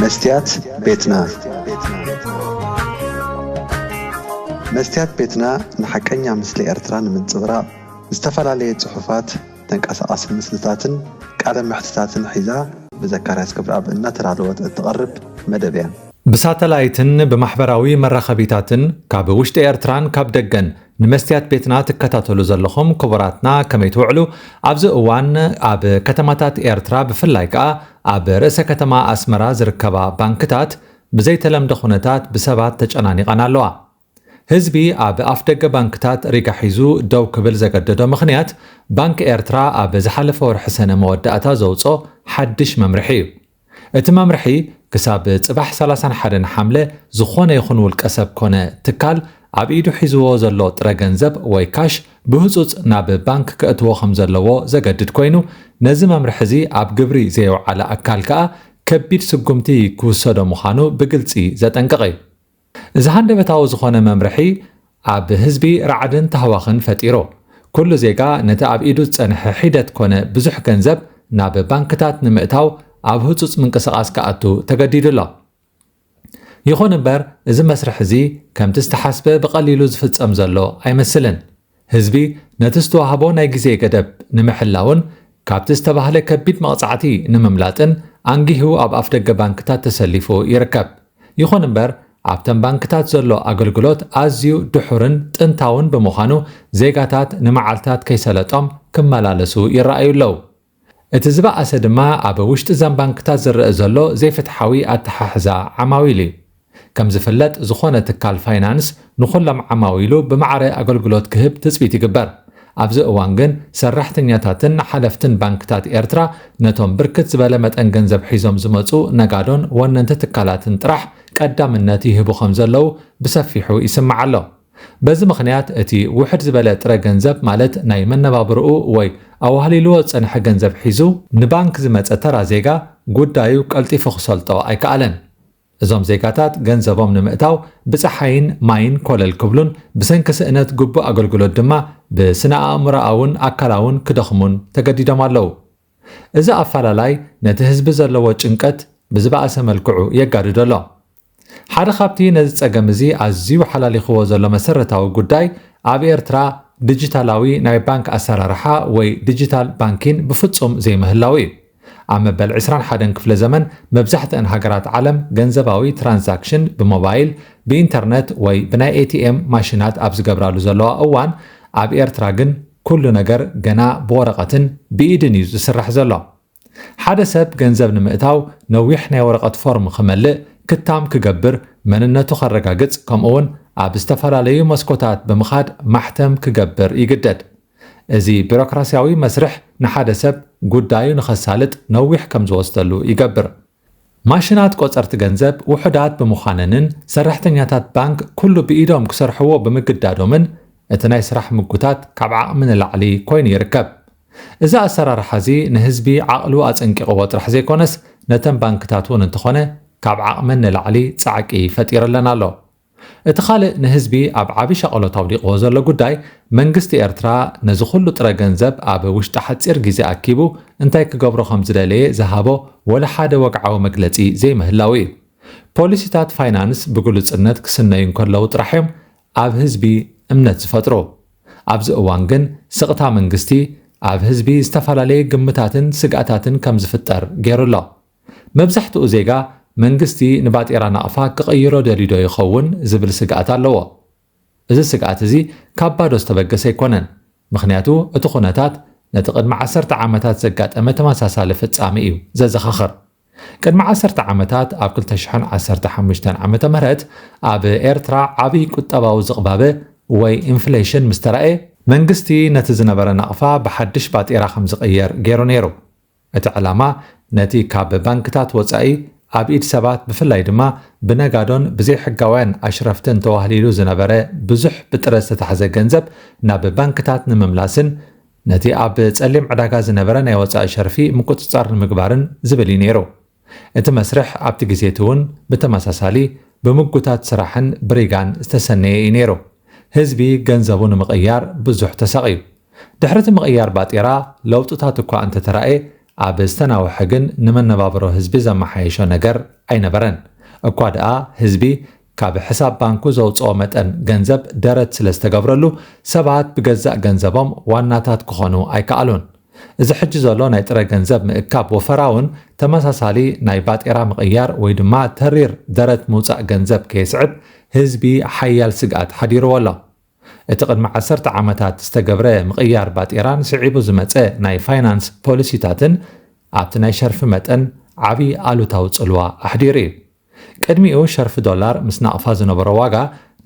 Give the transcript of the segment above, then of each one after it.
መስትያት ቤትና። መስትያት ቤትና ንሓቀኛ ምስሊ ኤርትራ ንምንጽብራቕ ዝተፈላለየ ጽሑፋት፣ ተንቀሳቓሲ ምስልታትን ቃለ መሕትታትን ሒዛ ብዘካርያስ ክብረኣብ እናተዳለወት እትቐርብ መደብ እያ። ብሳተላይትን ብማሕበራዊ መራኸቢታትን ካብ ውሽጢ ኤርትራን ካብ ደገን ንመስትያት ቤትና ትከታተሉ ዘለኹም ክቡራትና ከመይ ትውዕሉ? ኣብዚ እዋን ኣብ ከተማታት ኤርትራ ብፍላይ ከኣ ኣብ ርእሰ ከተማ ኣስመራ ዝርከባ ባንክታት ብዘይተለምደ ኩነታት ብሰባት ተጨናኒቐን ኣለዋ። ህዝቢ ኣብ ኣፍደገ ባንክታት ሪጋ ሒዙ ደው ክብል ዘገደዶ ምኽንያት፣ ባንክ ኤርትራ ኣብ ዝሓለፈ ወርሒ ሰነ መወዳእታ ዘውጽኦ ሓድሽ መምርሒ እዩ። እቲ መምርሒ፣ ክሳብ ጽባሕ ሰላሳን ሓደን ሓምለ ዝኾነ ይኹን ውልቀ ሰብ ኮነ ትካል ኣብ ኢዱ ሒዝዎ ዘሎ ጥረ ገንዘብ ወይ ካሽ ብህጹጽ ናብ ባንክ ከእትዎ ከም ዘለዎ ዘገድድ ኮይኑ፣ ነዚ መምርሒ እዚ ኣብ ግብሪ ዘየውዓለ ኣካል ከኣ ከቢድ ስጉምቲ ክውሰዶ ምዃኑ ብግልጺ ዘጠንቅቕ እዩ። እዚ ሃንደበታዊ ዝኾነ መምርሒ ኣብ ህዝቢ ራዕድን ታህዋኽን ፈጢሩ። ኩሉ ዜጋ ነቲ ኣብ ኢዱ ዝጸንሐ ሒደት ኮነ ብዙሕ ገንዘብ ናብ ባንክታት ንምእታው ኣብ ህጹጽ ምንቅስቓስ ክኣቱ ተገዲዱ ኣሎ። ይኹን እምበር፣ እዚ መስርሕ እዚ ከምቲ ዝተሓስበ ብቐሊሉ ዝፍጸም ዘሎ ኣይመስልን። ህዝቢ ነቲ ዝተዋህቦ ናይ ግዜ ገደብ ንምሕላውን ካብቲ ዝተባህለ ከቢድ መቕጻዕቲ ንምምላጥን ኣንጊሁ ኣብ ኣፍደገ ባንክታት ተሰሊፉ ይርከብ። ይኹን እምበር፣ ኣብተን ባንክታት ዘሎ ኣገልግሎት ኣዝዩ ድሑርን ጥንታውን ብምዃኑ፣ ዜጋታት ንመዓልታት ከይሰለጦም ክመላለሱ ይረኣዩ ኣለዉ። እቲ ዝበኣሰ ድማ ኣብ ውሽጢ እዘን ባንክታት ዝረአ ዘሎ ዘይፍትሓዊ ኣተሓሕዛ ዓማዊል እዩ። ከም ዝፍለጥ፣ ዝኾነ ትካል ፋይናንስ ንኹሎም ዓማዊሉ ብማዕረ ኣገልግሎት ክህብ ትጽቢት ይግበር። ኣብዚ እዋን ግን፣ ሰራሕተኛታትን ሓለፍትን ባንክታት ኤርትራ ነቶም ብርክት ዝበለ መጠን ገንዘብ ሒዞም ዝመጹ ነጋዶን ወነንቲ ትካላትን ጥራሕ ቀዳምነት ይህቡ ከም ዘለዉ ብሰፊሑ ይስማዕ ኣሎ። በዚ ምኽንያት፣ እቲ ውሕድ ዝበለ ጥረ ገንዘብ፣ ማለት ናይ መነባብርኡ ወይ ኣዋህሊልዎ ዝጸንሐ ገንዘብ ሒዙ ንባንክ ዝመጸ ተራ ዜጋ፣ ጉዳዩ ቀልጢፉ ክሰልጦ ኣይከኣለን። እዞም ዜጋታት ገንዘቦም ንምእታው ብጸሓይን ማይን ኮለል ክብሉን ብሰንኪ ስእነት ግቡእ ኣገልግሎት ድማ ብስነ ኣእምሮኣውን ኣካላውን ክደኽሙን ተገዲዶም ኣለዉ። እዚ ኣፈላላይ ነቲ ህዝቢ ዘለዎ ጭንቀት ብዝበኣሰ መልክዑ የጋድዶ ኣሎ። ሓደ ካብቲ ነዚ ጸገም እዚ ኣዝዩ ሓላሊኽዎ ዘሎ መሰረታዊ ጉዳይ፣ ኣብ ኤርትራ ዲጂታላዊ ናይ ባንክ ኣሰራርሓ ወይ ዲጂታል ባንኪን ብፍጹም ዘይምህላው እዩ። ኣብ መበል ዕስራን ሓደን ክፍለ ዘመን፣ መብዛሕትአን ሃገራት ዓለም ገንዘባዊ ትራንዛክሽን ብሞባይል፣ ብኢንተርነት ወይ ብናይ ኤ ቲ ኤም ማሽናት ኣብ ዝገብራሉ ዘለዋ እዋን፣ ኣብ ኤርትራ ግን ኩሉ ነገር ገና ብወረቐትን ብኢድን እዩ ዝስራሕ ዘሎ። ሓደ ሰብ ገንዘብ ንምእታው ነዊሕ ናይ ወረቐት ፎርም ክመልእ፣ ክታም ክገብር፣ መንነቱ ከረጋግጽ፣ ከምኡውን ኣብ ዝተፈላለዩ መስኮታት ብምኻድ ማሕተም ክገብር ይግደድ። እዚ ቢሮክራስያዊ መስርሕ ንሓደ ሰብ ጉዳዩ ንኸሳልጥ ነዊሕ ከም ዝወስደሉ ይገብር። ማሽናት ቆጸርቲ ገንዘብ ውሑዳት ብምዃነንን ሰራሕተኛታት ባንክ ኩሉ ብኢዶም ክሰርሕዎ ብምግዳዶምን፣ እቲ ናይ ስራሕ ምጉታት ካብ ዓቕሚ ንላዕሊ ኮይኑ ይርከብ። እዚ ኣሰራርሓ እዚ ንህዝቢ ዓቕሉ ኣጸንቂቕዎ ጥራሕ ዘይኮነስ፣ ነተን ባንክታት እውን እንተኾነ ካብ ዓቕመን ንላዕሊ ጻዕቂ ፈጢርለን ኣሎ። እቲ ካልእ ንህዝቢ ኣብ ዓቢ ሻቕሎት ኣውዲቕዎ ዘሎ ጉዳይ፣ መንግስቲ ኤርትራ ነዚ ኩሉ ጥረ ገንዘብ ኣብ ውሽጢ ሓጺር ግዜ ኣኪቡ እንታይ ክገብሮ ከም ዝደለየ ዝሃቦ ወላ ሓደ ወግዓዊ መግለጺ ዘይምህላው እዩ። ፖሊሲታት ፋይናንስ ብግሉጽነት ክስነዩ እንከለዉ ጥራሕ እዮም ኣብ ህዝቢ እምነት ዝፈጥሩ። ኣብዚ እዋን ግን ስቕታ መንግስቲ ኣብ ህዝቢ ዝተፈላለየ ግምታትን ስግኣታትን ከም ዝፍጠር ገይሩ ኣሎ። መብዛሕትኡ ዜጋ መንግስቲ ንባጤራ ናቕፋ ክቕይሮ ደልዩ ዶ ይኸውን ዝብል ስግኣት ኣለዎ። እዚ ስግኣት እዚ ካብ ባዶ ዝተበገሰ ኣይኮነን። ምኽንያቱ እቲ ኩነታት ነቲ ቅድሚ ዓሰርተ ዓመታት ዘጋጠመ ተመሳሳሊ ፍጻሜ እዩ ዘዘኻኽር። ቅድሚ ዓሰርተ ዓመታት ኣብ ክልተ ሽሕን ዓሰርተ ሓሙሽተን ዓመተ ምህረት ኣብ ኤርትራ ዓቢ ቁጠባዊ ዝቕባበ ወይ ኢንፍሌሽን ምስ ተራእየ፣ መንግስቲ ነቲ ዝነበረ ናቕፋ ብሓድሽ ባጤራ ከም ዝቕየር ገይሩ ነይሩ። እቲ ዕላማ ነቲ ካብ ባንክታት ወጻኢ ኣብ ኢድ ሰባት ብፍላይ ድማ ብነጋዶን ብዘይሕጋውያን ኣሽረፍትን ተዋህሊሉ ዝነበረ ብዙሕ ብጥረ ዝተታሕዘ ገንዘብ ናብ ባንክታት ንምምላስን ነቲ ኣብ ጸሊም ዕዳጋ ዝነበረ ናይ ወጻኢ ሸርፊ ምቁጽጻር ንምግባርን ዝብል እዩ ነይሩ። እቲ መስርሕ ኣብቲ ግዜ እቲ እውን ብተመሳሳሊ ብምጉታት ስራሕን ብሪጋን ዝተሰነየ እዩ ነይሩ። ህዝቢ ገንዘቡ ንምቕያር ብዙሕ ተሳቕዩ። ድሕሪ እቲ ምቕያር ባጤራ ለውጥታት እኳ እንተተራእየ፣ ኣብ ዝተናውሐ ግን ንመነባብሮ ህዝቢ ዘመሓየሾ ነገር ኣይነበረን። እኳ ደኣ ህዝቢ ካብ ሕሳብ ባንኩ ዘውፅኦ መጠን ገንዘብ ደረት ስለ ዝተገብረሉ፣ ሰባት ብገዛእ ገንዘቦም ዋናታት ክኾኑ ኣይከኣሉን። እዚ ሕጂ ዘሎ ናይ ጥረ ገንዘብ ምእካብ ወፈራ እውን ተመሳሳሊ ናይ ባጤራ ምቕያር ወይ ድማ ተሪር ደረት ምውፃእ ገንዘብ ከየስዕብ ህዝቢ ሓያል ስግኣት ሓዲርዎ ኣሎ። እቲ ቅድሚ ዓሰርተ ዓመታት ዝተገብረ ምቕያር ባጤራን ስዒቡ ዝመፀ ናይ ፋይናንስ ፖሊሲታትን ኣብቲ ናይ ሸርፊ መጠን ዓብዪ ኣሉታዊ ፅልዋ ኣሕዲሩ እዩ። ቅድሚኡ ሸርፊ ዶላር ምስ ናቕፋ ዝነበሮ ዋጋ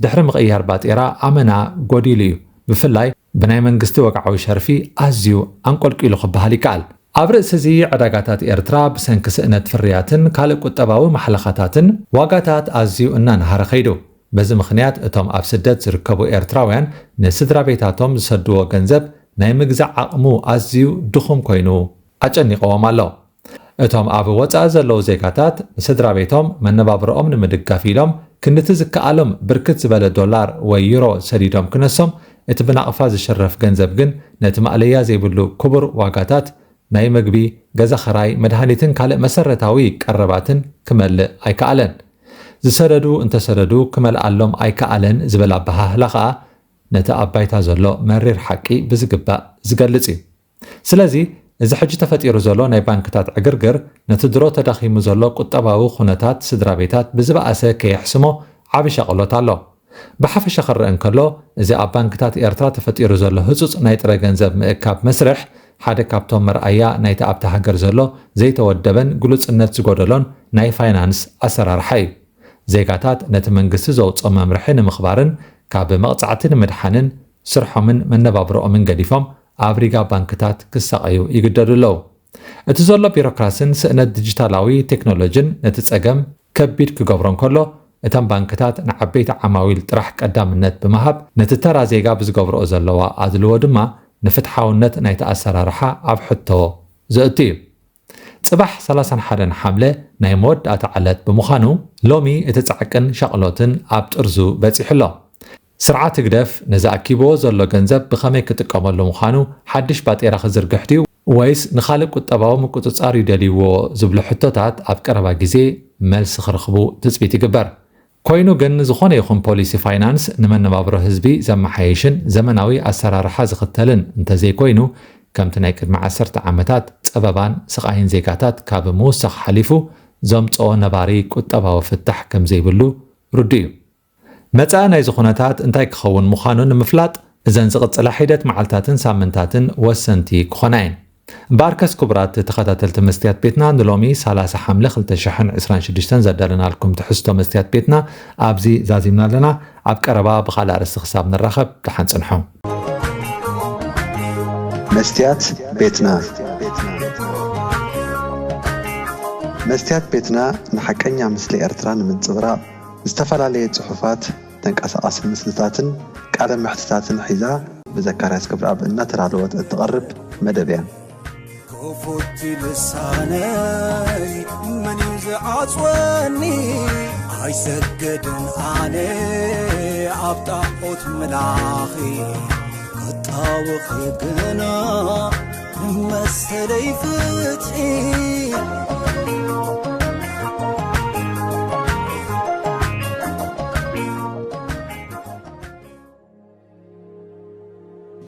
ድሕሪ ምቕያር ባጤራ ኣመና ጎዲሉ እዩ። ብፍላይ ብናይ መንግስቲ ወግዓዊ ሸርፊ ኣዝዩ ኣንቆልቂሉ ክበሃል ይከኣል። ኣብ ርእሲ እዚ ዕዳጋታት ኤርትራ ብሰንኪ ስእነት ፍርያትን ካልእ ቁጠባዊ ማሕለኻታትን ዋጋታት ኣዝዩ እናነሃረ ከይዱ። በዚ ምኽንያት እቶም ኣብ ስደት ዝርከቡ ኤርትራውያን ንስድራ ቤታቶም ዝሰድዎ ገንዘብ ናይ ምግዛእ ዓቕሙ ኣዝዩ ድኹም ኮይኑ ኣጨኒቕዎም ኣሎ። እቶም ኣብ ወጻኢ ዘለዉ ዜጋታት ንስድራ ቤቶም መነባብሮኦም ንምድጋፍ ኢሎም ክንድቲ ዝከኣሎም ብርክት ዝበለ ዶላር ወይ ዩሮ ሰዲዶም ክነሶም፣ እቲ ብናቕፋ ዝሽረፍ ገንዘብ ግን ነቲ ማእለያ ዘይብሉ ክቡር ዋጋታት ናይ መግቢ፣ ገዛ ኽራይ፣ መድሃኒትን ካልእ መሰረታዊ ቀረባትን ክመልእ ኣይከኣለን። ዝሰደዱ እንተሰደዱ ክመልኣሎም ኣይከኣለን ዝብል ኣበሃህላ ኸኣ ነቲ ኣብ ባይታ ዘሎ መሪር ሓቂ ብዝግባእ ዝገልጽ እዩ። ስለዚ እዚ ሕጂ ተፈጢሩ ዘሎ ናይ ባንክታት ዕግርግር ነቲ ድሮ ተዳኺሙ ዘሎ ቁጠባዊ ኩነታት ስድራ ቤታት ብዝበኣሰ ከየሕስሞ ዓቢ ሻቕሎት ኣሎ። ብሓፈሻ ክረአ እንከሎ፣ እዚ ኣብ ባንክታት ኤርትራ ተፈጢሩ ዘሎ ህጹጽ ናይ ጥረ ገንዘብ ምእካብ መስርሕ ሓደ ካብቶም መርኣያ ናይቲ ኣብታ ሃገር ዘሎ ዘይተወደበን ግሉጽነት ዝጎደሎን ናይ ፋይናንስ ኣሰራርሓ እዩ። ዜጋታት ነቲ መንግስቲ ዘውጽኦ መምርሒ ንምኽባርን ካብ መቕጻዕቲ ንምድሓንን ስርሖምን መነባብሮኦምን ገዲፎም ኣብ ሪጋ ባንክታት ክሳቐዩ ይግደዱ ኣለዉ። እቲ ዘሎ ቢሮክራስን ስእነት ዲጂታላዊ ቴክኖሎጅን ነቲ ጸገም ከቢድ ክገብሮ እንከሎ፣ እተን ባንክታት ንዓበይቲ ዓማዊል ጥራሕ ቀዳምነት ብምሃብ ነቲ ተራ ዜጋ ብዝገብርኦ ዘለዋ ኣድልዎ ድማ ንፍትሓውነት ናይቲ ኣሰራርሓ ኣብ ሕቶ ዘእቱ እዩ። ጽባሕ ሰላሳን ሓደን ሓምለ ናይ መወዳእታ ዕለት ብምዃኑ፣ ሎሚ እቲ ጻዕቅን ሻቕሎትን ኣብ ጥርዙ በጺሑ ኣሎ። ስርዓት ህግደፍ ነዚ ኣኪብዎ ዘሎ ገንዘብ ብኸመይ ክጥቀመሉ ምዃኑ፣ ሓድሽ ባጤራ ክዝርግሕ ድዩ ወይስ ንኻልእ ቁጠባዊ ምቁጽጻር እዩ ደልይዎ ዝብሉ ሕቶታት ኣብ ቀረባ ግዜ መልሲ ክረኽቡ ትጽቢት ይግበር። ኮይኑ ግን፣ ዝኾነ ይኹን ፖሊሲ ፋይናንስ ንመነባብሮ ህዝቢ ዘመሓይሽን ዘመናዊ ኣሰራርሓ ዝኽተልን እንተዘይኮይኑ፣ ከምቲ ናይ ቅድሚ ዓሰርተ ዓመታት ጸበባን ስቓይን ዜጋታት ካብ ምውሳኽ ሓሊፉ ዘምጽኦ ነባሪ ቁጠባዊ ፍታሕ ከም ዘይብሉ ርዱእ እዩ። መጻኢ ናይዚ ኩነታት እንታይ ክኸውን ምዃኑ ንምፍላጥ፣ እዘን ዝቕጽላ ሒደት መዓልታትን ሳምንታትን ወሰንቲ ክኾና እየን። እምበኣርከስ፣ ክቡራት ተኸታተልቲ መስትያት ቤትና፣ ንሎሚ ሰላሳ ሓምለ ክልተ ሽሕን ዕስራን ሽዱሽተን ዘዳለናልኩም ትሕዝቶ መስትያት ቤትና ኣብዚ ዛዚምና ኣለና። ኣብ ቀረባ ብኻልእ ኣርእስቲ ክሳብ ንራኸብ፣ ደሓን ጽንሑ። መስትያት ቤትና። መስትያት ቤትና ንሓቀኛ ምስሊ ኤርትራ ንምንጽብራቕ ዝተፈላለየ ጽሑፋት፣ ተንቀሳቓሲ ምስልታትን ቃለ መሕትታትን ሒዛ ብዘካርያስ ክብረኣብ እናተዳለወት እትቐርብ መደብ እያ። ክፉት ልሳነይ መን እዩ ዝዓጽወኒ? ኣይሰግድን ኣነ ኣብ ጣዖት ምላኺ፣ ክጣወኺ ግና ንመሰለይ ፍትሒ።